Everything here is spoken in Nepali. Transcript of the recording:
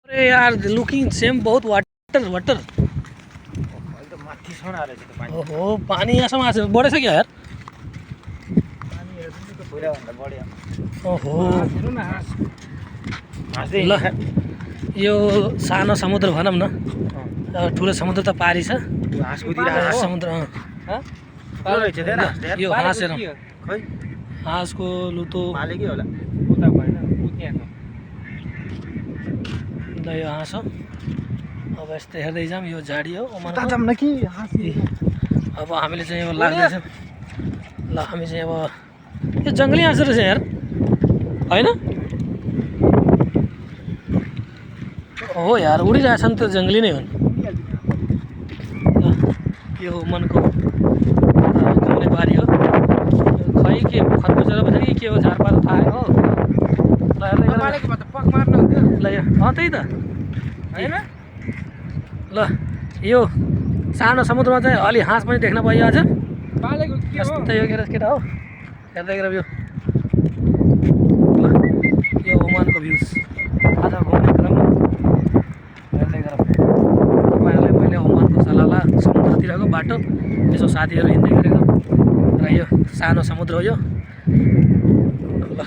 अरे यार लुकिंग सेम बहुत वाटर वाटर। एकदम माथिसम्म आएर चाहिँ त्यो पानी। ओहो पानी यहाँसम्म आएको छ, बढेछ क्या यार। पानीहरू पनि त्यो पहिलाभन्दा बढ्यो। ओहो हेर्नु न हाँस। हाँस चाहिँ ल यो सानो समुद्र भनौँ न, ठुलो समुद्र त पारी छ। हाँस कुदिरहेको हो। समुद्र ठुलो रहेछ त्यहाँ हाँस त्यहाँ। यो हाँस हेरौँ, खै हाँसको लुतो मालेकै होला। उता भएन उतियाको। ल यो हाँस हो। अब यस्तै हेर्दै जाऊँ, यो झाडी हो उता ओमानको। जाऊँ न कि हाँस। अब हामीले चाहिँ अब लाग्दैछौँ। ल हामी चाहिँ अब यो जङ्गली हाँस रहेछ यार, होइन? हो यार उडिरहेछ नि, त्यो जङ्गली नै हुन्। यो ओमानको घुम्ने बारी हो। खै के खरबुजा पो छ कि के हो, झारपात थाहा हो। ल हेर्दै गरौँ। ल यो त्यही त होइन ल यो सानो समुद्रमा चाहिँ अलि हाँस पनि देख्न पाइयो आज। पालेको के हो? यस्तै यो केटा हो, हेर्दै गरौँ यो। ल यो ओमानको भ्युज आज घुम्ने क्रममा हेर्दै गरौँ। तपाईँहरूलाई मैले ओमानको सलाला समुद्रतिरको बाटो यसो साथीहरू हिँड्दै गरेको र यो सानो समुद्र हो यो। ल